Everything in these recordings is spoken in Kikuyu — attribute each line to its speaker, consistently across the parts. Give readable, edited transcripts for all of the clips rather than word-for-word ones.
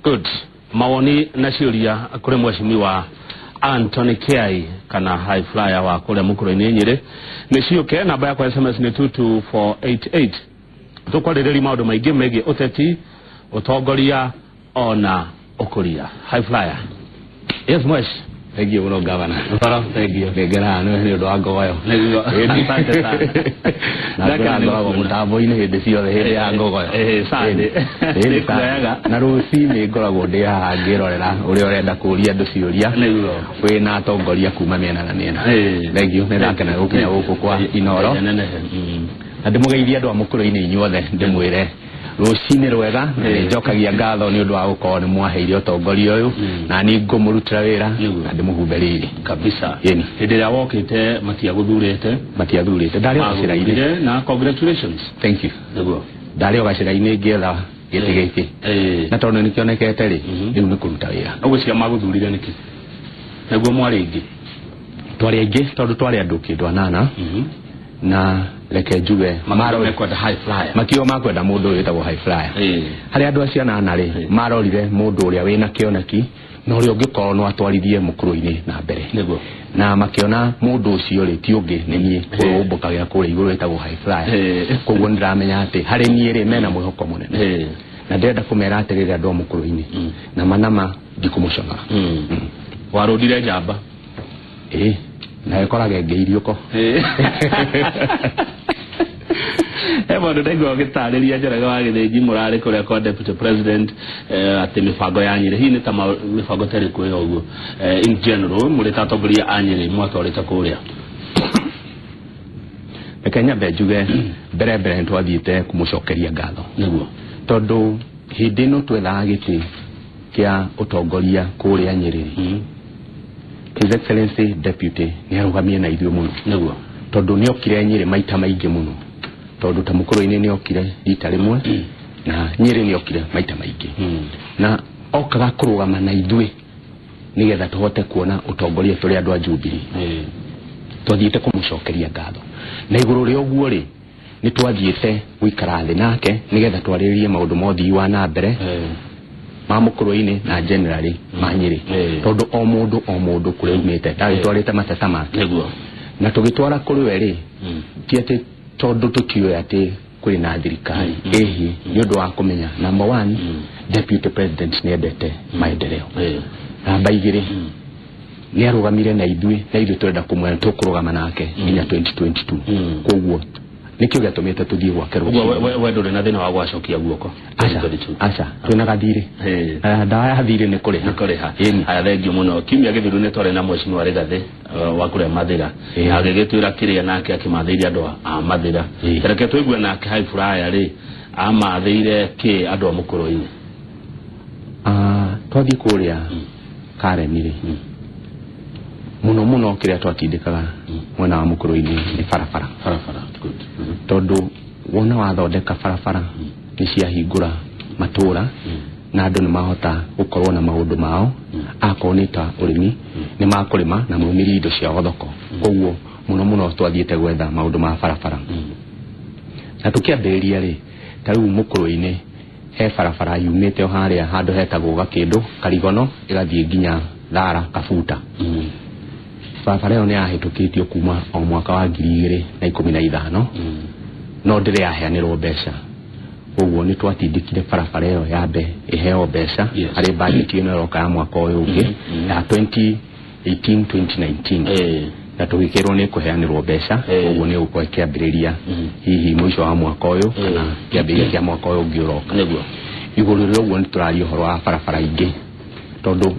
Speaker 1: Good. Mawoni na ciũria kũrĩ mheshimiwa Anthony Kiai kana High Flyer wa kũrĩa Mũkũrũ-inĩ Nyĩrĩ nĩ ciũke. Namba yakwa SMS nĩ 22488. Tũkwarĩrĩria maũndũ maingĩ megiĩ ũteti, ũtongoria ona ũkũria. High Flyer. Yes, mwesh.
Speaker 2: Thank you mũno, gavana.
Speaker 1: Ũhoro, thank you.
Speaker 2: Nĩngenaga nĩ ũndũ wa ngogoyo.
Speaker 1: Nĩguo. Asante sana.
Speaker 2: Na ngwĩra ngoragwo mũtambo-inĩ hĩndĩ ciothe hĩndĩ ya ngogoyo.
Speaker 1: Sande. Nĩkuoyaga.
Speaker 2: Na rũcinĩ ngoragwo ndĩ haha ngĩrorera ũrĩa ũrenda kũria andũ ciũria. Wĩna atongoria kuma mĩena na mĩena. Thank you, nĩndakena gũkinya gũkũ kwa Inoro.
Speaker 1: Nenehe.
Speaker 2: Na ndĩmũgeithie andũ a Mũkũrũ-inĩ inyuothe, ndĩmwĩre rũcinĩ rwega, na nĩnjokagia ngatho nĩ ũndũ wa gũkorwo nĩ mwaheire ũtongoria ũyũ, na niĩ ngũmũrutĩra wĩra na ndĩmũhumbe riri.
Speaker 1: Kabisa.
Speaker 2: Ĩni.
Speaker 1: Hĩndĩ ĩrĩa wokĩte matiagũthurĩte.
Speaker 2: Matiathurĩte, ndarĩ o gacĩra-inĩ.
Speaker 1: Magũthurire na congratulations.
Speaker 2: Thank you.
Speaker 1: Nĩguo.
Speaker 2: Ndarĩ o gacĩra-inĩ ngĩetha gĩtĩ gĩkĩ, na tondũ nĩkĩonekete rĩ, rĩu nĩ kũruta wĩra.
Speaker 1: Ũgwĩciria magũthurire nĩkĩ? Nĩguo mwarĩ aingĩ.
Speaker 2: Twarĩ aingĩ tondũ twarĩ andũ kĩndũ anana, na reke njuge
Speaker 1: Marore mekwenda High Flyer.
Speaker 2: Makiuga makwenda mũndũ ũyũ wĩtagwo High Flyer. Harĩ andũ acio anana rĩ, marorire mũndũ ũrĩa wĩna kĩoneki na ũrĩa ũngĩkorwo no atwarithie Mũkũrũ-inĩ na mbere. Na makĩona mũndũ ũcio rĩ ti ũngĩ nĩ niĩ, ũyũ ũmbũkagĩra kũrĩa igũrũ wĩtagwo High Flyer. Koguo nĩ ndĩramenya atĩ harĩ niĩ rĩ, mena mwĩhoko mũnene, na ndĩrenda kũmera atĩrĩrĩ, andũ a Mũkũrũ-inĩ, nama nama ndikũmũconora.
Speaker 1: Warũndire njamba.
Speaker 2: Ĩĩ, na ĩkoraga ĩngĩiriũko.
Speaker 1: He maũndũ ndaigua ũgĩtarĩria Njoroge wa Gĩthĩnji mũrarĩ kũrĩa kwa deputy president, atĩ mĩbango ya Nyĩrĩ hihi nĩ ta mĩbango ta ĩrĩkũ ĩyo ũguo, in general mũrĩ ta atongoria a Nyĩrĩ mwatwarĩte kũrĩa?
Speaker 2: Reke nyambe njuge mbere mbere nĩ twathiĩte kũmũcokeria ngatho. Tondũ hĩndĩ ĩno twethaga gĩtĩ kĩa ũtongoria kũrĩa Nyĩrĩ, His Excellency Deputy nĩ arũgamie na ithuĩ mũno. Tondũ nĩ okire Nyĩrĩ maita maingĩ mũno, tondũ ta Mũkũrũ-inĩ nĩ okire rita rĩmwe, na Nyĩrĩ nĩ okire maita maingĩ, na okaga kũrũgama na ithuĩ nĩgetha tũhote kuona ũtongoria tũrĩ andũ a Jubilee. Twathiĩte kũmũcokeria ngatho, na igũrũ rĩa ũguo rĩ, nĩ twathiĩte gũikara thĩ nake nĩgetha twarĩrĩrie maũndũ ma ũthii wa na mbere ma Mũkũrũ-inĩ na generally ma Nyĩrĩ. Tondũ o mũndũ o mũndũ kũrĩa aumĩte ndagĩtwarĩte mateta make. Na tũgĩtwara kũrĩ we rĩ, ti atĩ tondũ tũtiũĩ atĩ kwĩ na thirikari, ĩhi nĩ ũndũ wa kũmenya number one, deputy president nĩ endete maendeleo. Namba igĩrĩ, nĩ arũgamire na ithuĩ, na ithuĩ tũrenda kũmwĩra tũkũrũgama nake nginya 2022. Koguo nĩkĩo gĩatũmĩte tũthiĩ gwake
Speaker 1: ũguo
Speaker 2: rũciũ.
Speaker 1: We ndũrĩ na thĩna wa gwacokia guoko?
Speaker 2: Aca.
Speaker 1: 2022.
Speaker 2: Aca, twĩna gathirĩ. Ndawa ya thirĩ nĩ kũrĩha.
Speaker 1: Nĩ kũrĩha.
Speaker 2: Ĩni.
Speaker 1: Haya, thengiũ mũno. Kiumia gĩthiru nĩ twarĩ na mheshimiwa Rigathĩ wa kũrĩa Mathĩra, agĩgĩtwĩra kĩrĩa nake akĩmathĩire andũ a Mathĩra. Reke tũigue nake High Flyer rĩ amathĩire kĩ andũ a Mũkũrũ-inĩ.
Speaker 2: Ah, twathiĩ kũrĩa Karen rĩ, mũno mũno kĩrĩa twatindĩkaga mwena wa Mũkũrũ-inĩ nĩ barabara.
Speaker 1: Barabara, good.
Speaker 2: Tondũ wona wathondeka barabara nĩ ciahingũra matũra, na andũ nĩ mahota gũkorwo na maũndũ mao, akorwo nĩ ta ũrĩmi nĩ makũrĩma na maumĩrie indo ciao thoko. Koguo mũno mũno twathiĩte gwetha maũndũ ma barabara. Na tũkĩambĩrĩria rĩ, ta rĩu Mũkũrũ-inĩ he barabara yumĩte o harĩa handũ hetagwo Gakĩndũ Karigono ĩgathiĩ nginya Thara Kabuta. Barabara ĩyo nĩ yahĩtũkĩtio kuma o mwaka wa 2015, no ndĩrĩ yaheanĩrwo mbeca. Koguo nĩ twatindĩkire barabara ĩyo yambe ĩheo mbeca harĩ budget ĩno ĩroka ya mwaka ũyũ ũngĩ ya 2018 2019, na tũgĩkĩrwo nĩ kũheanĩrwo mbeca. Koguo nĩ gũkorwo ĩkĩambĩrĩria hihi mũico wa mwaka ũyũ kana kĩambĩrĩria kĩa mwaka ũyũ ũngĩ ũroka. Igũrũ rĩa ũguo nĩ tũraria ũhoro wa barabara ingĩ, tondũ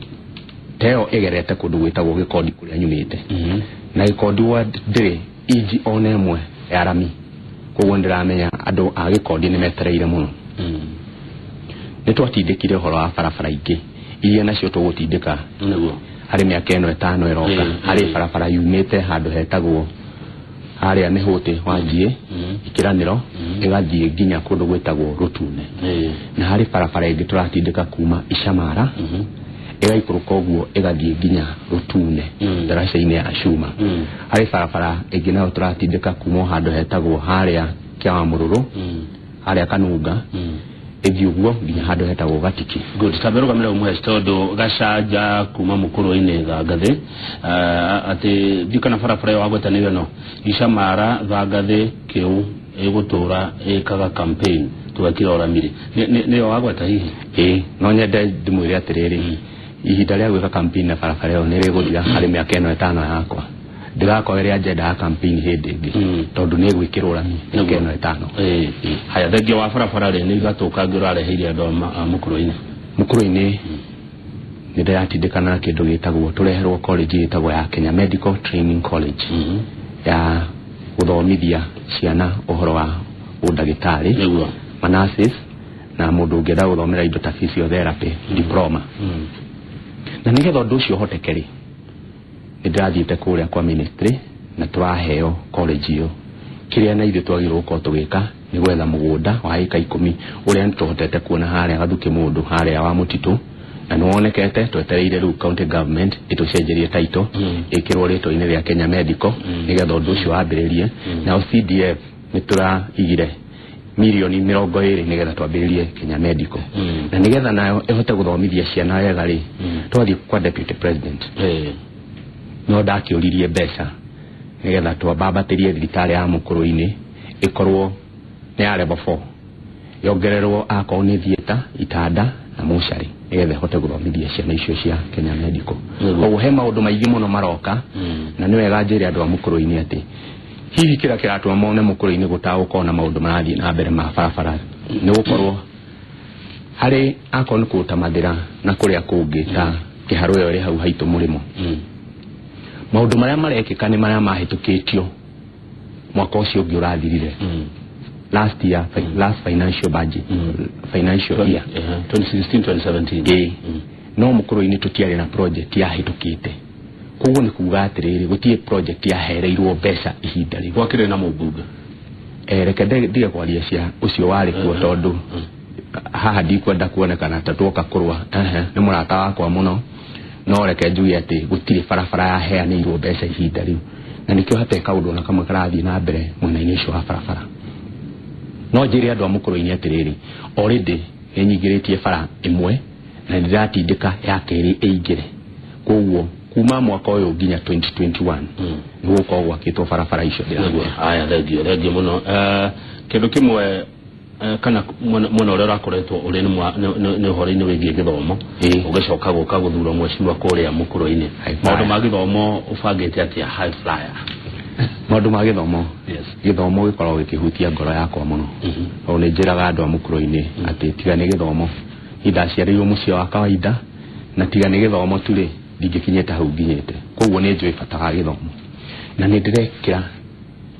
Speaker 2: ta ĩyo ĩgerete kũndũ gwĩtagwo Gĩkondi kũrĩa nyumĩte, na Gĩkondi ward ndĩrĩ inji ona ĩmwe ya rami. Koguo nĩ ndĩramenya andũ a Gĩkondi nĩ metereire mũno. Nĩ twatindĩkire ũhoro wa barabara ingĩ iria nacio tũgũtindĩka harĩ mĩaka ĩno 5 ĩroka. Harĩ barabara yumĩte handũ hetagwo harĩa Mĩhũtĩ wa Njiĩ, Ikiranĩro, ĩgathiĩ nginya kũndũ gwĩtagwo Rũtune. Na harĩ barabara ĩngĩ tũratindĩka kuma Icamara ĩgaikũrũka ũguo ĩgathiĩ nginya Rũtune, ndaraca-inĩ ya cuma. Harĩ barabara ĩngĩ nayo tũratindĩka kuma o handũ hetagwo harĩa Kĩawamũrũrũ, harĩa Kanunga, Ĩthiĩ ũguo nginya handũ hetagwo Gatiki.
Speaker 1: Good, tambe rũgamĩre ũmwe tondũ gacanja kuma mũkũrũ-inĩ Thangathĩ, atĩ ndiũ kana barabara ĩyo wagweta nĩyo ĩno Icamara Thangathĩ kĩu ĩgũtũra ĩkaga campaign twekire ũramiri, nĩyo wagweta hihi?
Speaker 2: Ĩĩ, no nyende ndĩmwĩre atĩrĩrĩ, ihinda rĩa gwĩka campaign na barabara ĩyo nĩ rĩgũthira harĩ mĩaka ĩno 5 yakwa. Ndĩgakorwo ĩrĩ agenda ya campaign hĩndĩ ĩngĩ, tondũ nĩ ĩgwĩkĩrwo rami mĩaka ĩno 5.
Speaker 1: Ĩĩ, haya, thengia wa barabara rĩ, nĩ igatũkangi ũrareheire andũ a mũkũrũ-inĩ?
Speaker 2: Mũkũrũ-inĩ nĩ ndĩratindĩkana na kĩndũ gĩtagwo, tũreherwo college ĩtagwo ya Kenya Medical Training College, ya gũthomithia ciana ũhoro wa ũndagĩtarĩ, manurses, na mũndũ ũngĩenda gũthomera indo ta physiotherapy diploma. Na nĩgetha ũndũ ũcio ũhoteke rĩ, nĩ ndĩrathiĩte kũrĩa kwa ministry na tũraheo college ĩyo. Kĩrĩa na ithuĩ twagĩrĩirwo gũkorwo tũgĩka nĩ gwetha mũgũnda wa ĩka 10 ũrĩa nĩtũhotete kuona harĩa Gathukĩ mũndũ harĩa wa mũtitũ, na nĩwonekete. Twetereire rĩu county government ĩtũcenjerie title, ĩkĩrwo rĩtwa-inĩ rĩa Kenya Medical, nĩgetha ũndũ ũcio wambĩrĩrie. Nao CDF nĩ tũraigire mirioni 20 nĩgetha twambĩrĩrie Kenya Medical, na nĩgetha nayo ĩhote gũthomithia ciana wega rĩ, twathiĩ kwa deputy president, no ndakĩũririe mbeca nĩgetha twambambatĩrie thibitarĩ ya mũkũrũ-inĩ ĩkorwo nĩ ya level 4, yongererwo akorwo nĩ theatre, itanda na mocarĩ, nĩgetha ĩhote gũthomithia ciana icio cia Kenya Medical. Koguo he maũndũ maingĩ mũno maroka, na nĩ wega njĩre andũ a mũkũrũ-inĩ atĩ hihi kĩrĩa kĩratũma mone mũkũrũ-inĩ gũtagũkorwo na maũndũ marathiĩ na mbere ma barabara nĩ gũkorwo harĩ akorwo nĩ kũruta mathĩra na kũrĩa kũngĩ ta kĩharũ ĩyo ĩrĩ hau haitũ mũrĩmo. Maũndũ marĩa marekĩka nĩ marĩa mahĩtũkĩtio mwaka ũcio ũngĩ ũrathirire, last year, last financial budget, financial year.
Speaker 1: 2016 2017.
Speaker 2: Ĩĩ, no mũkũrũ-inĩ tũtiarĩ na project yahĩtũkĩte, koguo nĩ kuga atĩrĩrĩ, gũtirĩ project yahereirwo mbeca ihinda rĩu.
Speaker 1: Gwakĩrĩ na mũmbunge.
Speaker 2: Reke ndige kwaria cia ũcio warĩ kuo, tondũ haha ndikwenda kuonekana ta twoka kũrũa. Ehe, nĩ mũrata wakwa mũno, no reke njuge atĩ gũtirĩ barabara yaheanĩirwo mbeca ihinda rĩu, na nĩkĩo hatarĩ kaũndũ ona kamwe karathiĩ na mbere mwena-inĩ ũcio wa barabara. No njĩre andũ a mũkũrũ-inĩ atĩrĩrĩ, already nĩ nyingĩrĩtie bara ĩmwe na nĩ ndĩratindĩka ya kerĩ ĩingĩre, koguo kuma mwaka ũyũ nginya 2021 nĩ gũgũkorwo gwakĩtwo barabara icio ndĩrakwĩra.
Speaker 1: Haya, thengio, thengio mũno. Kĩndũ kĩmwe, kana mwena ũrĩa ũrakoretwo ũrĩ nĩ ũhoro-inĩ wĩgiĩ gĩthomo, ũgĩcoka gũka gũthurwo mheshimiwa kũrĩa mũkũrũ-inĩ,
Speaker 2: High flyer.
Speaker 1: Maũndũ ma gĩthomo ũbangĩte atĩa, high flyer?
Speaker 2: Maũndũ ma gĩthomo, gĩthomo gĩkoragwo gĩkĩhutia ngoro yakwa mũno, tondũ nĩ njĩraga andũ a mũkũrũ-inĩ atĩ tiga nĩ gĩthomo, niĩ ndaciarĩirwo mũciĩ wa kawaida, na tiga nĩ gĩthomo tu rĩ, ndingĩkinyĩte hau nginyĩte. Koguo nĩ njũĩ bata wa gĩthomo, na nĩ ndĩrekĩra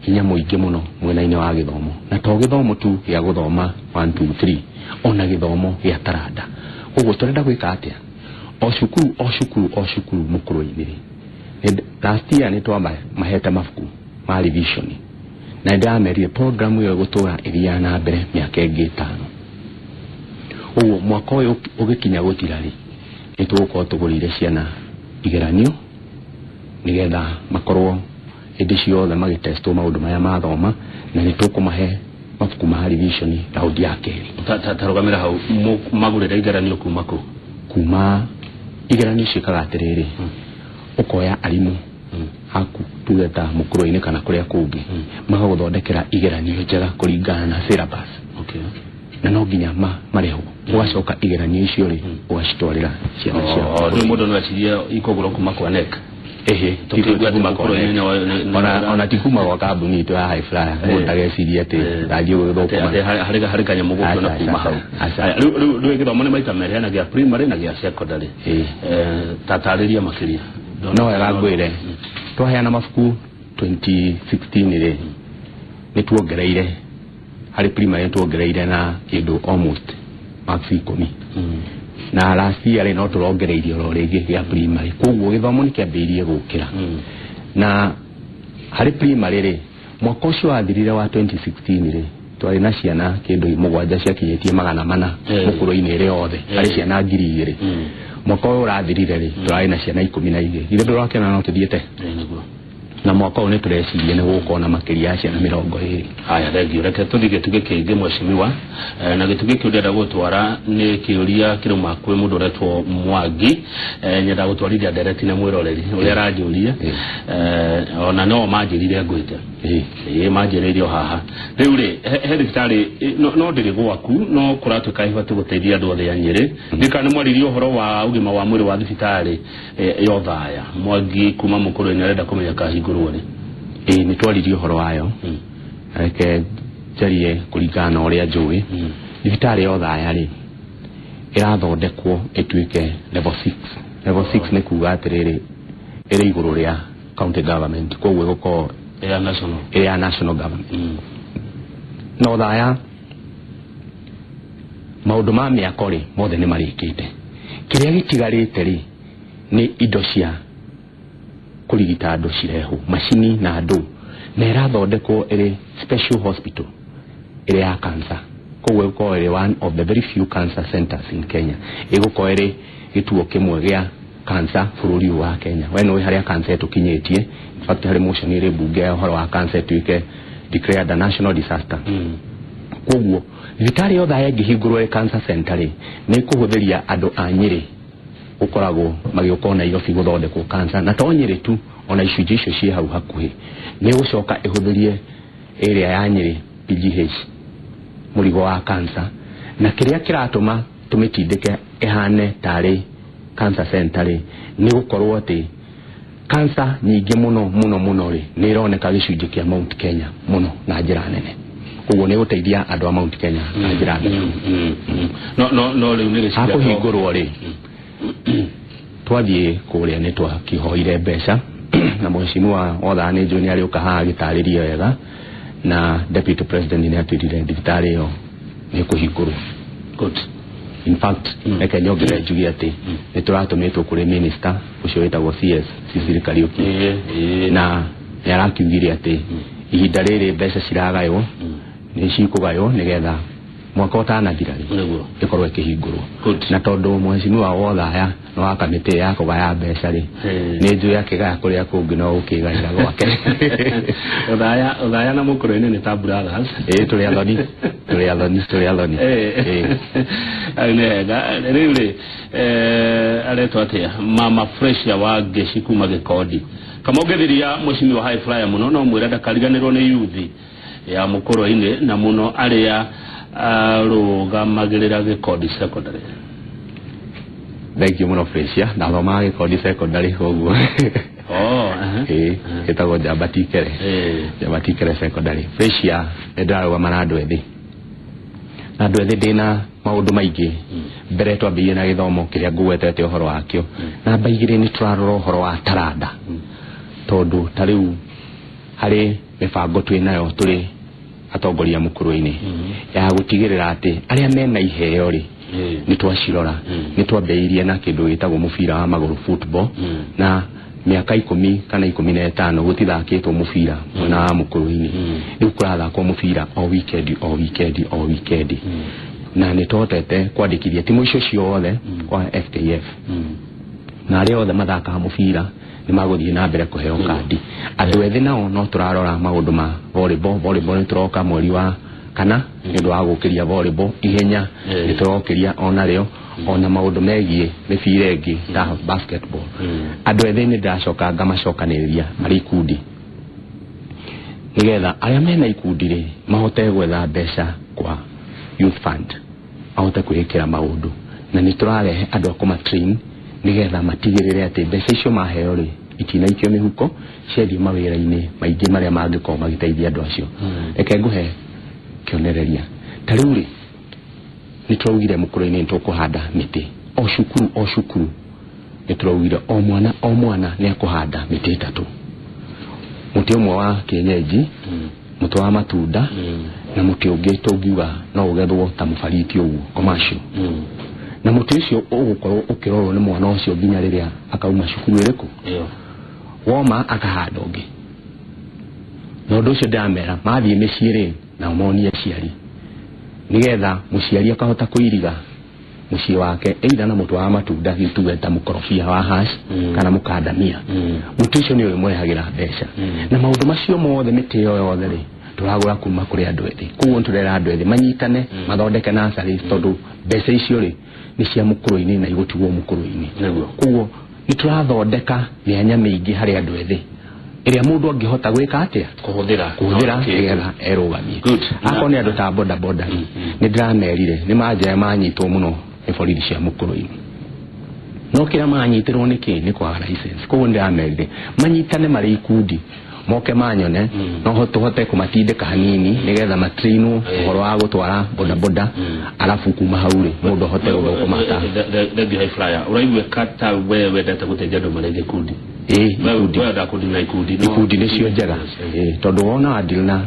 Speaker 2: hinya mũingĩ mũno mwena-inĩ wa gĩthomo, na to gĩthomo tu gĩa gũthoma 1 2 3, ona gĩthomo gĩa taranda. Koguo tũrenda gwĩka atĩa? O cukuru, o cukuru, o cukuru mũkũrũ-inĩ rĩ, last year nĩ twamahete mabuku ma revision, na nĩ ndĩramerire program ĩyo ĩgũtũra ĩthiaga na mbere mĩaka ĩngĩ 5. Ũguo mwaka ũyũ ũgĩkinya gũthira rĩ, nĩ tũgũkorwo tũgũrĩire ciana igeranio, nĩgetha makorwo hĩndĩ ciothe magĩtestwo maũndũ marĩa mathoma, na nĩ tũkũmahe mabuku ma revision raundi ya kerĩ.
Speaker 1: Ta rũgamĩra hau, magũrĩre igeranio kuma kũ?
Speaker 2: Kuma igeranio ciĩkaga atĩrĩrĩ, ũkoya arimũ haku, tuge ta mũkũrũ-inĩ kana kũrĩa kũngĩ, magagũthondekera igeranio njega kũringana na syllabus, na no nginya marĩhwo. Ũgacoka igeranio icio rĩ, ũgacitwarĩra ciana ciaku.
Speaker 1: Oh, rĩu mũndũ no ecirie ikũgũrwo kuma kwa NEC.
Speaker 2: Ĩhĩ.
Speaker 1: Tũkĩigua atĩ
Speaker 2: kuma kwa
Speaker 1: mũkũrũ-inĩ
Speaker 2: NEC. Ona ti kuma gwa kambuni itũ ya High Flyer, mũndũ ndagecirie atĩ ndathiĩ gũgĩthũkũma.
Speaker 1: Atĩ harĩ kanyamũ gũkĩona
Speaker 2: Aca,
Speaker 1: kuma
Speaker 2: aca,
Speaker 1: hau.
Speaker 2: aca.
Speaker 1: Haya, rĩu gĩthomo nĩ maita merĩ, hena gĩa primary na gĩa secondary. Tatarĩria makĩria.
Speaker 2: No wega ngwĩre, twaheana mabuku 2016 rĩ, nĩ tuongereire harĩ primary, nĩ tuongereire na kĩndũ almost marks 10, na last year rĩ, no tũrongereirie oro rĩngĩ gĩa primary. Koguo gĩthomo nĩ kĩambĩrĩirie gũkĩra. Na harĩ primary rĩ, mwaka ũcio wathirire wa 2016 rĩ, twarĩ na ciana kĩndũ 7 ciakinyĩtie 400 mũkũrũ-inĩ ĩrĩ yothe, harĩ ciana 2000. Mwaka ũyũ ũrathirire rĩ, tũrarĩ na ciana 12. Githĩ ndũrakĩona no tũthiĩte?
Speaker 1: Nĩguo.
Speaker 2: Na mwaka ũyũ nĩ tũreciria nĩ gũgũkorwo na makĩria ya ciana 20.
Speaker 1: Haya, thengio. Reke tũthiĩ gĩtugĩ kĩngĩ, mheshimiwa. Na gĩtugĩ kĩu ndĩrenda gũtwara nĩ kĩũria kĩrauma kwĩ mũndũ ũretwo Mwangi. Nyenda gũtwarithia ndereti na mwĩroreri ũrĩa aranjũria. Ona no manjĩrire ngwĩte. Ĩĩ, manjĩrĩire o haha rĩu rĩ he thibitarĩ no ndĩrĩ gwaku, no kũratuĩka ĩbatiĩ gũteithia andũ othe a Nyĩrĩ. Ndikana nĩ mwaririe ũhoro wa ũgima wa mwĩrĩ wa thibitarĩ ya Othaya. Mwangi kuma Mũkũrũ-inĩ arenda kũmenya kahingũrwo rĩ.
Speaker 2: Ĩĩ, nĩ twaririe ũhoro wayo. Reke njarie kũringana na ũrĩa njũĩ. Thibitarĩ ya Othaya rĩ, ĩrathondekwo ĩtuĩke level 6. Level 6 nĩ kuga atĩrĩrĩ, ĩrĩ igũrũ rĩa county government, koguo ĩgũkorwo
Speaker 1: ya national,
Speaker 2: ĩrĩ ya national government. Na Othaya maũndũ ma mĩako rĩ, mothe nĩ marĩkĩte. Kĩrĩa gĩtigarĩte rĩ, nĩ indo cia kũrigita andũ cirehwo, macini na andũ, na ĩrathondekwo ĩrĩ special hospital ĩrĩ ya cancer. Koguo ĩgũkorwo ĩrĩ one of the very few cancer centers in Kenya. Ĩgũkorwo ĩrĩ gĩtuo kĩmwe gĩa cancer bũrũri ũyũ wa Kenya. We nĩũĩ harĩa cancer ĩtũkinyĩtie. In fact, harĩ motion ĩrĩ mbunge ya ũhoro wa cancer ĩtuĩke declared a national disaster. Koguo thibitarĩ yothe ĩngĩhingũrwo ĩ cancer center rĩ, nĩ ĩkũhũthĩria andũ a Nyĩrĩ gũkoragwo magĩũka o Nairobi gũthondekwo cancer, na to Nyĩrĩ tu, ona icunjĩ icio ciĩ hau hakuhĩ. Nĩ ĩgũcoka ĩhũthĩrie ĩrĩa ya Nyĩrĩ PGH mũrigo wa cancer. Na kĩrĩa kĩratũma tũmĩtindĩke ĩhane tarĩ cancer center rĩ, nĩ gũkorwo atĩ cancer nyingĩ mũno mũno mũno rĩ, nĩ ĩroneka gĩcunjĩ kĩa Mount Kenya mũno na njĩra nene. Koguo nĩ gũteithia andũ a Mount Kenya na njĩra nene.
Speaker 1: No rĩu nĩ gĩcigo
Speaker 2: Hakũhingũrwo rĩ, twathiĩ kũrĩa nĩ twakĩhoire mbeca, na mheshimiwa Othaya nĩ njũĩ nĩ arĩũka haha agĩtarĩrie wega, na deputy president nĩ atwĩrire thibitarĩ ĩyo nĩ ĩkũhingũrwo.
Speaker 1: Good.
Speaker 2: In fact, reke nyongerere njuge atĩ nĩ tũratũmĩtwo kũrĩ minister ũcio wĩtagwo CS Sicily Kariuki,
Speaker 1: ĩĩ ĩĩ
Speaker 2: na nĩ arakiugire atĩ ihinda rĩrĩ mbeca ciragaywo, nĩ cikũgaywo nĩgetha mwaka ũtanathira rĩ, ĩkorwo ĩkĩhingũrwo. Na tondũ mheshimiwa Othaya nĩ wa kamĩtĩ ya kũgaya mbeca rĩ, nĩ njũĩ akĩgaya kũrĩa kũngĩ no gũkĩgaĩra gwake.
Speaker 1: Othaya na Mũkũrũ-inĩ nĩ ta brothers.
Speaker 2: Ĩĩ, tũrĩ athoni, tũrĩ athoni, tũrĩ athoni. Ĩĩ.
Speaker 1: Hau nĩ hega. Rĩu rĩ, aretwo atĩa, Mama Fresia wa Ngeci kuma Gĩkondi, kama ũngĩthiria mheshimiwa High Flyer mũno, no mwĩre ndakariganĩrwo nĩ yuthi ya Mũkũrũ-inĩ, na mũno arĩa arũgamagĩrĩra Gĩkondi Secondary.
Speaker 2: Thank you mũno, Fresia. Ndathomaga Gĩkondi Secondary, koguo
Speaker 1: Oh, aha.
Speaker 2: Ĩĩ, ĩtagwo Njamba Tikere. Njamba Tikere Secondary. Fresia, nĩ ndĩrarũgama na andũ ethĩ, na andũ ethĩ ndĩna maũndũ maingĩ. Mbere twambĩrĩrie na gĩthomo kĩrĩa ngũgwetete ũhoro wakĩo. Namba 2, nĩ tũrarora ũhoro wa taranda, tondũ ta rĩu harĩ mĩbango twĩ nayo tũrĩ atongoria Mũkũrũ-inĩ ya gũtigĩrĩra atĩ arĩa mena iheo rĩ, nĩ twacirora. Nĩ twambĩrĩirie na kĩndũ gĩtagwo mũbira wa magũrũ, football, na mĩaka 10 kana 15 gũtithakĩtwo mũbira mwena wa Mũkũrũ-inĩ. Rĩu kũrathakwo mũbira o weekend, o weekend, o weekend, na nĩ tũhotete kwandĩkithia timu icio ciothe kwa FKF, na arĩa othe mathakaga mũbira nĩ magũthiĩ na mbere kũheo kandi. Andũ ethĩ nao no tũrarora maũndũ ma volleyball. Volleyball nĩ tũroka mweri wa kana nĩ ũndũ wa gũkĩria volleyball ihenya. Nĩ tũrokĩria onarĩo, ona maũndũ megiĩ mĩbira ĩngĩ ta basketball. Andũ ethĩ nĩ ndĩracoka ngamacokanĩrĩria marĩ ikundi, nĩgetha arĩa mena ikundi rĩ, mahote gwetha mbeca kwa youth fund, mahote kwĩĩkĩra maũndũ. Na nĩ tũrarehe andũ a kũmatrain nĩgetha matigĩrĩre atĩ mbeca icio maheo rĩ, itinaikio mĩhuko, ciathiĩ mawĩra-inĩ maingĩ marĩa mangĩkorwo magĩteithia andũ acio. Reke ngũhe kĩonereria. Ta rĩu rĩ, nĩ tũraugire Mũkũrũ-inĩ nĩ tũkũhanda mĩtĩ o cukuru o cukuru. Nĩ tũraugire o mwana o mwana nĩ akũhanda mĩtĩ 3, mũtĩ ũmwe wa kĩenyenji, mũtĩ wa matunda, na mũtĩ ũngĩ tũngiuga no ũgethwo ta mũbariti ũguo, commercial. Na mũtĩ ũcio ũgũkorwo ũkĩrorwo nĩ mwana ũcio nginya rĩrĩa akauma cukuru ĩrĩkũ. Woma akahanda ũngĩ. Na ũndũ ũcio ndĩramera mathiĩ mĩciĩ rĩ, nao monie aciari, nĩgetha mũciari akahota kũiriga. Mũciĩ wake either na mũtĩ wa matunda, tuge ta mũkorobia wa hash kana mũkandamia, mũtĩ ũcio nĩ ũrĩmũrehagĩra mbeca. Na maũndũ macio mothe, mĩtĩ ĩyo yothe rĩ, tũragũra kuma kũrĩ andũ ethĩ. Koguo nĩ tũrera andũ ethĩ manyitane, mathondeke nurseries, tondũ mbeca icio rĩ, nĩ cia mũkũrũ-inĩ na igũtigwo mũkũrũ-inĩ. Koguo nĩ tũrathondeka mĩanya mĩingĩ harĩ andũ ethĩ ĩrĩa mũndũ angĩhota gwĩka atĩa?
Speaker 1: Kũhũthĩra.
Speaker 2: Kũhũthĩra nĩgetha erũgamie.
Speaker 1: Good.
Speaker 2: Akorwo nĩ andũ ta boda boda rĩ, nĩ ndĩramerire nĩ manjaya manyitwo mũno nĩ borithi cia mũkũrũ-inĩ, no kĩrĩa manyitĩrwo nĩ kĩ? Nĩ kwaga license. Koguo nĩ ndĩramerire manyitane marĩ ikundi, moke manyone, no tũhote kũmatindĩka hanini nĩgetha matrainwo ũhoro wa gũtwara boda boda, arabu kuma hau rĩ, mũndũ ahote gũthũkũma ta
Speaker 1: Thengiũ, High Flyer. Ũraigua ta we wendete gũteithia andũ marĩ gĩkundi?
Speaker 2: Ĩĩ, ikundi.
Speaker 1: Wenda kũndi na ikundi.
Speaker 2: Ikundi nĩcio njega. Ĩĩ, tondũ wona wa deal na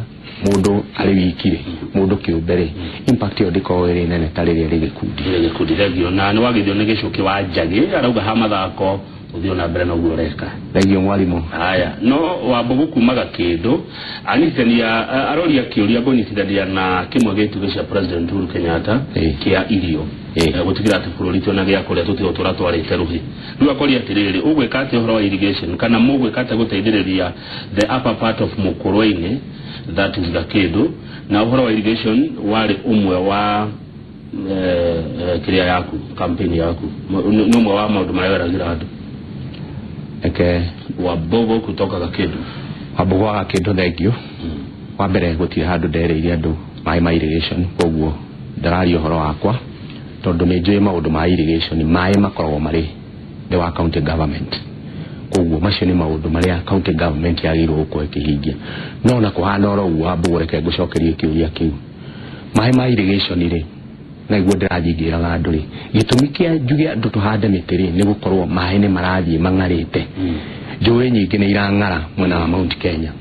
Speaker 2: mũndũ arĩ wiki rĩ, mũndũ kĩũmbe rĩ, impact ĩyo ndĩkoragwo ĩrĩ nene ta rĩrĩa ĩrĩ gĩkundi.
Speaker 1: Ĩrĩ gĩkundi. Thengiũ. Na nĩ wagithio nĩ Gĩcũkĩ wa Njagĩ, arauga ha mathako ũthiĩ na mbere na ũguo ũreka.
Speaker 2: Thengiũ, mwarimũ.
Speaker 1: Haya, no Wambugu kumaga kĩndũ anyitithania, aroria kĩũria ngũnyitithania na kĩmwe gĩa itugĩ cia President Uhuru Kenyatta kĩa irio. Gũtigĩra atĩ bũrũri twĩna gĩa kũrĩa, tũtige gũtũra twarĩte rũhĩ. Rĩu akoria atĩrĩrĩ, ũgwĩka atĩa ũhoro wa irrigation, kana mũgwĩka atĩa gũteithĩrĩria the upper part of Mũkũrwe-inĩ, that is Gakĩndũ, na ũhoro wa irrigation warĩ ũmwe wa kĩrĩa yaku, campaign yaku, nĩ ũmwe wa maũndũ marĩa weragĩra andũ?
Speaker 2: Reke.
Speaker 1: Wambugu kutoka Gakĩndũ.
Speaker 2: Wambugu wa Gakĩndũ, thengiũ. Wa mbere, gũtirĩ handũ ndereire andũ maĩ ma irrigation, koguo ndararia ũhoro wakwa tondũ nĩ njũĩ maũndũ ma irrigation. Maĩ makoragwo marĩ thĩ wa county government, koguo macio nĩ maũndũ marĩa county government yagĩrĩirwo gũkorwo ĩkĩhingia. No na kũhana oro ũguo, Wambugu, reke ngũcokerie kĩũria kĩu. Maĩ ma irrigation rĩ, na iguo ndĩrathiĩ ngĩraga andũ rĩ, gĩtũmi kĩa njuge andũ tũhande mĩtĩ rĩ, nĩ gũkorwo maĩ nĩ marathiĩ mang'arĩte. Njũĩ nyingĩ nĩ irang'ara mwena wa Mount Kenya.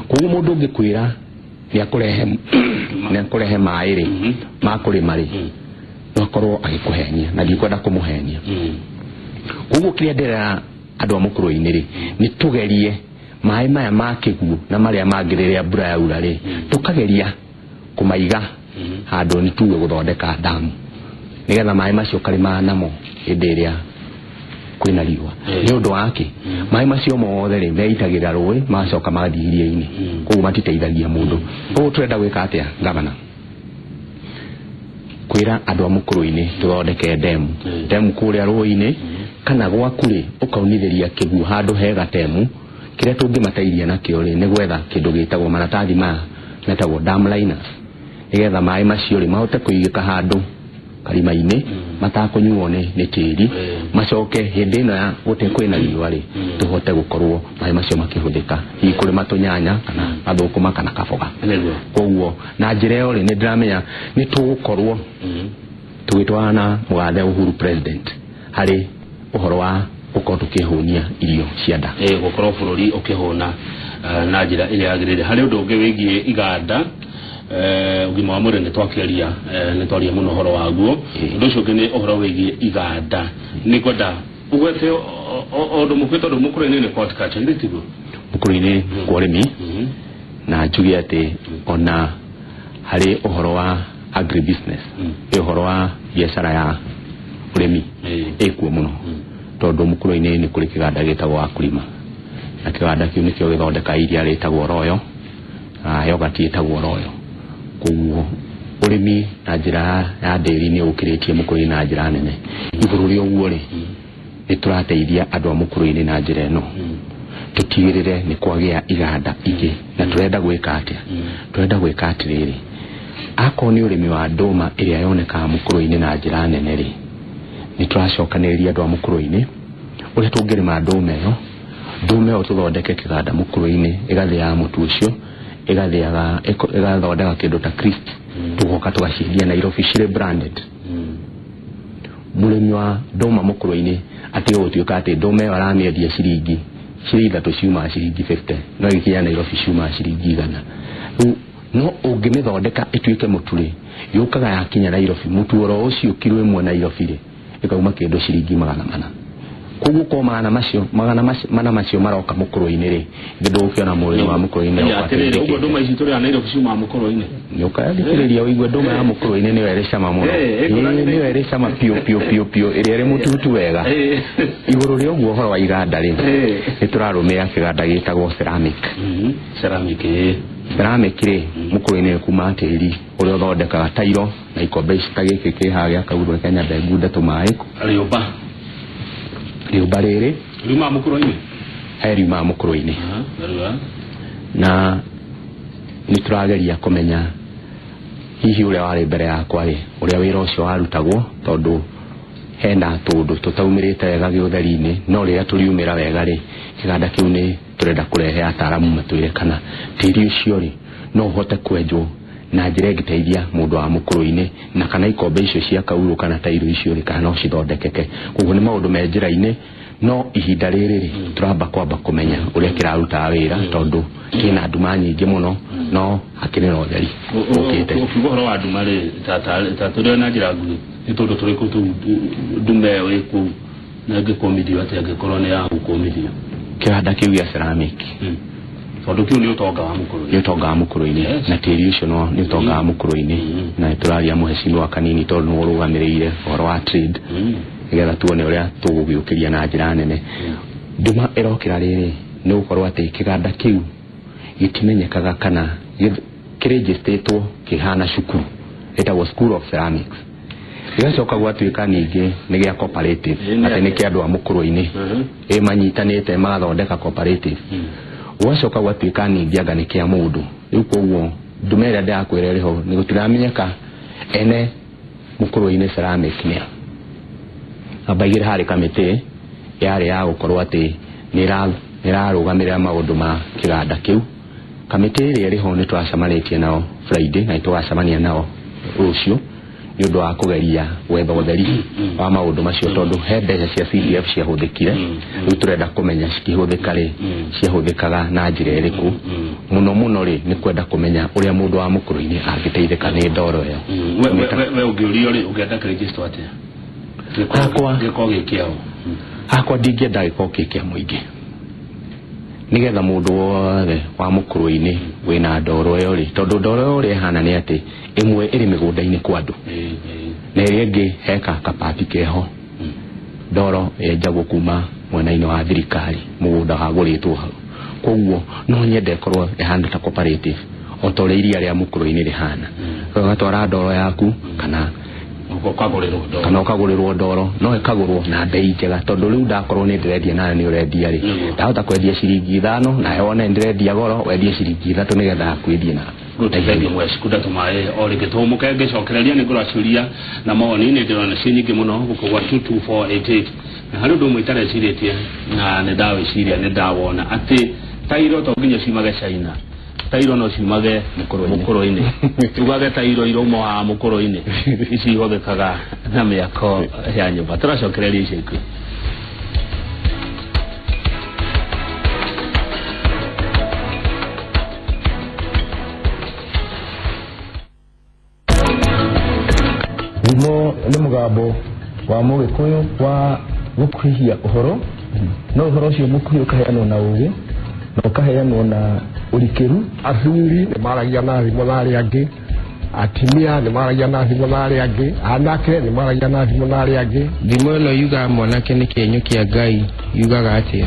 Speaker 2: Koguo mũndũ ũngĩkwĩra nĩ akũrehe maĩ rĩ, ma kũrĩma rĩ, no akorwo agĩkũhenia, na ndikwenda kũmũhenia. Koguo kĩrĩa ndĩrera andũ a mũkũrũ-inĩ rĩ, nĩ tũgerie maĩ maya ma kĩguũ na marĩa mangĩ rĩrĩa mbura yaura rĩ, tũkageria kũmaiga handũ, nĩ tuge gũthondeka damu, nĩgetha maĩ macio ũkarĩmaga namo hĩndĩ ĩrĩa kwĩna riũa. Nĩ ũndũ wa kĩ? Maĩ macio mothe rĩ, meitagĩrĩra rũĩ, magacoka magathiĩ iria-inĩ, koguo matiteithagia mũndũ. Koguo tũrenda gwĩka atĩa, gavana? Kwĩra andũ a mũkũrũ-inĩ tũthondeke ndemu, ndemu kũrĩa rũĩ-inĩ, kana gwaku rĩ, ũkaunithĩria kĩguũ handũ hega temu. Kĩrĩa tũngĩmateithia nakĩo rĩ, nĩ gwetha kĩndũ gĩtagwo maratathi maya metagwo dam liners, nĩgetha maĩ macio rĩ, mahote kũigĩka handũ karima-inĩ matakũnyuo nĩ tĩri, macoke hĩndĩ ĩno ya gũte kwĩna riũa rĩ, tũhote gũkorwo maĩ macio makĩhũthĩka hihi kũrĩma tũnyanya kana gathũkũma kana kaboga. Koguo na njĩra ĩyo rĩ, nĩ ndĩramenya nĩ tũgũkorwo tũgĩtwarana na mũgathe Uhuru President harĩ ũhoro wa gũkorwo tũkĩhũnia irio cia nda.
Speaker 1: Gũkorwo bũrũri ũkĩhũna na njĩra ĩrĩa yagĩrĩire. Harĩ ũndũ ũngĩ wĩgiĩ iganda, ũgima wa mwĩrĩ nĩ twakĩaria, nĩ twaria mũno ũhoro waguo. Ũndũ ũcio ũngĩ nĩ ũhoro wĩgiĩ iganda. Nĩ ngwenda ũgwete o ũndũ mũkuhĩ, tondũ mũkũrũ-inĩ nĩ horticulture, githĩ tiguo?
Speaker 2: Mũkũrũ-inĩ kwa ũrĩmi, na njuge atĩ ona harĩ ũhoro wa agribusiness, ĩ ũhoro wa biacara ya ũrĩmi ĩkuo mũno, tondũ mũkũrũ-inĩ nĩ kũrĩ kĩganda gĩtagwo Wakulima, na kĩganda kĩu nĩkĩo gĩthondeka iria rĩtagwo Royal na yogurt ĩtagwo Royal. Koguo ũrĩmi na njĩra ya ndĩri nĩ ũkĩrĩtie mũkũrũ-inĩ na njĩra nene. Igũrũ rĩa ũguo rĩ, nĩ tũrateithia andũ a mũkũrũ-inĩ na njĩra ĩno, tũtigĩrĩre nĩ kwagĩa iganda ingĩ. Na tũrenda gwĩka atĩa? Tũrenda gwĩka atĩrĩrĩ, akorwo nĩ ũrĩmi wa ndũma ĩrĩa yonekaga mũkũrũ-inĩ na njĩra nene rĩ, nĩ tũracokanĩrĩria andũ a mũkũrũ-inĩ ũrĩa tũngĩrĩma ndũma ĩyo. Ndũma ĩyo tũthondeke kĩganda mũkũrũ-inĩ, ĩgathĩaga mũtu ũcio, ĩgathĩaga, ĩgathondeka kĩndũ ta crisps, tũgoka tũgaciendia Nairobi cirĩ branded. Mũrĩmi wa ndũma mũkũrũ-inĩ atige gũtuĩka atĩ ndũma ĩyo aramĩendia ciringi cirĩ 3, ciumaga ciringi 50, no ĩgĩkinya Nairobi ciumaga ciringi 100. Rĩu no ũngĩmĩthondeka ĩtuĩke mũtu rĩ, yũkaga yakinya Nairobi, mũtu oro ũcio kiro 1 Nairobi rĩ, ĩkauma kĩndũ ciringi 400. Koguo ko magana macio magana mana macio maroka mũkũrũ-inĩ rĩ, ithe ndũgũkĩona mũrĩmi wa mũkũrũ-inĩ.
Speaker 1: Atĩrĩrĩ, ũguo ndũma ici tũrĩa Nairobi ciumaga mũkũrũ-inĩ?
Speaker 2: Nĩũkathikĩrĩria ũigue ndũma ya mũkũrũ-inĩ nĩyo ĩrĩ cama mũno. Nĩyo ĩrĩ cama piũ piũ piũ piũ, ĩrĩa ĩrĩ mũtutu wega. Igũrũ rĩa ũguo ũhoro wa iganda rĩ, nĩ tũrarũmĩrĩra kĩganda gĩtagwo ceramic.
Speaker 1: Ceramic.
Speaker 2: Ceramic rĩ, mũkũrũ-inĩ nĩ kuma tĩri ũrĩa ũthondekaga tairo na ikombe ici ta gĩkĩ kĩ haha gĩa kaurũ, reke nyambe ngunde tũmaĩ.
Speaker 1: Rĩũmba.
Speaker 2: Rĩũmba rĩrĩ
Speaker 1: riumaga mũkũrũ-inĩ?
Speaker 2: He riumaga mũkũrũ-inĩ. Na nĩ tũrageria kũmenya hihi ũrĩa warĩ mbere yakwa rĩ, ũrĩa wĩra ũcio warutagwo, tondũ hena tũndũ tũtaumĩrĩte wega gĩũtheri-inĩ, no rĩrĩa tũriumĩra wega rĩ, kĩganda kĩu nĩ tũrenda kũrehe ataaramu matwĩre kana tĩri ũcio rĩ no ũhote kwenjwo na njĩra ĩngĩteithia mũndũ wa mũkũrũ-inĩ, na kana ikombe icio cia kaurũ kana tairo icio rĩ, kana no cithondekeke. Koguo nĩ maũndũ me njĩra-inĩ, no ihinda rĩrĩ rĩ, tũramba kwamba kũmenya ũrĩa kĩrarutaga wĩra, tondũ kĩna nduma nyingĩ mũno, no hakĩrĩ na ũtheri ũkĩte.
Speaker 1: Ũkiuga ũhoro wa nduma rĩ, ta tũrĩ na njĩra nguhĩ, nĩ tũndũ tũrĩkũ tũu nduma ĩyo ĩ kũu, na ĩngĩkũmithio atĩa angĩkorwo nĩ ya gũkũmithio?
Speaker 2: Kĩganda kĩu gĩa ceramic,
Speaker 1: tondũ kĩu nĩ ũtonga wa mũkũrũ-inĩ.
Speaker 2: Nĩ ũtonga wa mũkũrũ-inĩ, na tĩri ũcio no nĩ ũtonga wa mũkũrũ-inĩ. Na nĩ tũraria mũhecimiwa kanini, tondũ nĩwe ũrũgamĩrĩire ũhoro wa trade, nĩgetha tuone ũrĩa tũgũgĩũkĩria na njĩra nene. Nduma ĩrokĩra rĩrĩ nĩ gũkorwo atĩ kĩganda kĩu gĩtimenyekaga kana kĩrĩnjĩstĩtwo kĩhana cukuru ĩtagwo School of Ceramics, gĩgacoka gwatuĩka ningĩ nĩ gĩa cooperative, atĩ nĩ kĩa andũ a mũkũrũ-inĩ ĩ manyitanĩte magathondeka cooperative, gũgacoka gwatuĩka ningĩ anga nĩ kĩa mũndũ. Rĩu koguo nduma ĩrĩa ndĩrakwĩra ĩrĩ ho nĩ gũtiramenyeka ene mũkũrũ-inĩ ceramic nĩa. Namba igĩrĩ, harĩ kamĩtĩ yarĩ ya gũkorwo atĩ nĩ ĩrarũgamĩrĩra maũndũ ma kĩganda kĩu. Kamĩtĩ ĩrĩa ĩrĩ ho nĩ tũracemanĩtie nao Friday, na nĩ tũgacemania nao rũciũ nĩ ũndũ wa kũgeria gwetha ũtheri wa maũndũ macio, tondũ he mbeca cia CDF ciahũthĩkire. Rĩu tũrenda kũmenya cikĩhũthĩka rĩ, ciahũthĩkaga na njĩra ĩrĩkũ. Mũno mũno rĩ, nĩ kwenda kũmenya ũrĩa mũndũ wa mũkũrũ-inĩ angĩteithĩka nĩ ndoro ĩyo.
Speaker 1: We ũngĩũrio rĩ, ũngĩenda kĩrĩgĩstwo atĩa?
Speaker 2: Hakwa
Speaker 1: gĩkorwo gĩ kĩao?
Speaker 2: Hakwa ndingĩenda gĩkorwo kĩ kĩa mũingĩ, nĩgetha mũndũ wothe wa mũkũrũ-inĩ wĩna ndoro ĩyo rĩ, tondũ ndoro ĩyo ũrĩa ĩhana nĩ atĩ ĩmwe ĩrĩ mĩgũnda-inĩ kwa andũ na ĩrĩa ĩngĩ heka kapati keho. Ndoro yenjagwo kuma mwena-inĩ wa thirikari, mũgũnda wagũrĩtwo hau. Koguo no nyende ĩkorwo ĩhana ta cooperative, o ta ũrĩa iria rĩa mũkũrũ-inĩ rĩhana, ũgatwara ndoro yaku kana
Speaker 1: ũkagũrĩrwo ndoro.
Speaker 2: Kana ũkagũrĩrwo ndoro, no ĩkagũrwo na bei njega, tondũ rĩu ndakorwo nĩ ndĩrendia nawe nĩ ũrendia rĩ, ndahota kwendia ciringi 5, nawe wone ndĩrendia goro, wendie ciringi 3 nĩgetha akwendie na
Speaker 1: Good, thank you mweci kunda tumaĩ o rĩngĩ tũhũmũke. Ngĩcokereria nĩ ngũracuria na mawoni, nĩ ndĩrona ciĩ nyingĩ mũno gũkũ gwa 22488, na harĩ ũndũ ũmwe itarecirĩtie na nĩ ndawĩciria, nĩ ndawona atĩ tairo to nginya ciumage China, tairo no ciumage
Speaker 2: Mũkũrũ-inĩ.
Speaker 1: Mũkũrũ-inĩ. Tugage tairo irauma wa mũkũrũ-inĩ, ici ihũthĩkaga na mĩako ya nyũmba. Tũracokereria ica ikuhĩ.
Speaker 3: Thimo nĩ mũgambo wa mũgĩkũyũ wa gũkuhĩhia ũhoro, no ũhoro ũcio mũkuhĩ ũkaheanwo na ũgĩ na ũkaheanwo na ũrikĩru.
Speaker 4: Athuri nĩ maragia na thimũ na arĩa angĩ, atumia nĩ maragia na thimũ na arĩa angĩ, anake nĩ maragia na thimũ na arĩa angĩ.
Speaker 5: Thimo ĩno yugaga mwanake nĩ kĩenyũ kĩa Ngai, yugaga atĩa?